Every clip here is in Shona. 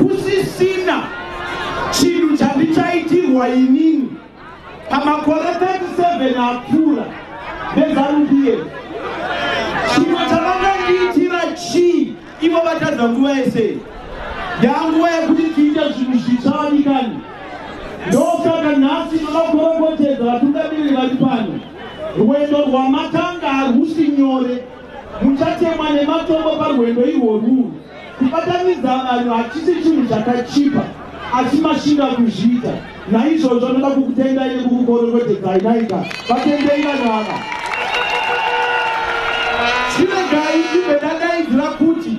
Hakusisina chinhu chandichaitirwa inini pamakore 37 apfuura neZANU PF. Chimwe chavangandiitira chii ivo vatadza nguva yese? Yanguva yekuti tiite zvinhu zvitsva, vadikani. Ndosaka nhasi tinokorokotedza vatungamiriri vari pano. Rwendo rwamatanga harusi nyore, muchatemwa nematombo parwendo irworwu. Kubatanidza vanhu hachisi chinhu chakachipa, asi mashinga kuzviita. Naizvozvo ndoda kukutendai nekukukorokotedzai. Naika vatendei vanhu ava. Chiregai ndibve ndadaidzira kuti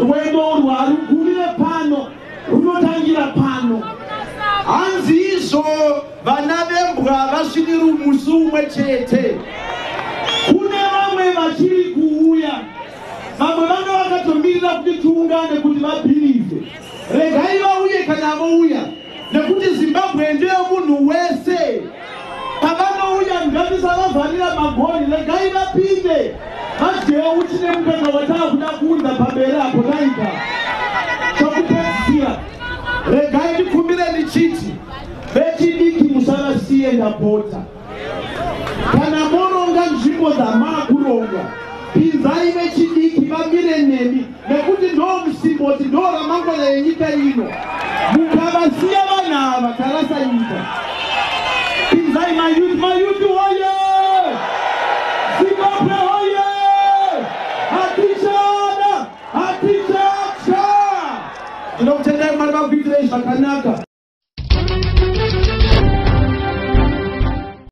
rwendo urwu harugumire pano, runotangira pano. Hanzi izvo vana vembwa vasviniri musi umwe chete. Kune vamwe vachiri kuuya, vamwe vanga vakatomirira kuti tiungane kuti vabhirivhe. Regai vauye kana vouya, nekuti Zimbabwe ndeyemunhu wese. Pavanouya ngatisavavharira magoni, regai vapinde vadyewo uchi nemukaka watava kuda kuunza pamberi apo. Naika chokupedzisira, regai ndikumbire ndichiti vechidiki musavasiye, ndapota. Kana moronga nzvimbo dzamaakuronga, pinzai vechidiki vamire nemi, nekuti ndo musimboti, ndo ramangwana yenyika ino. Mukavasiya vanhu ava, tarasa nyika. Pinzai mayouth. Mayouth hoye! Zimbabwe hoye! Hatichada, hatichatya. Ndinokutendai, Mwari vakuitirei zvakanaka.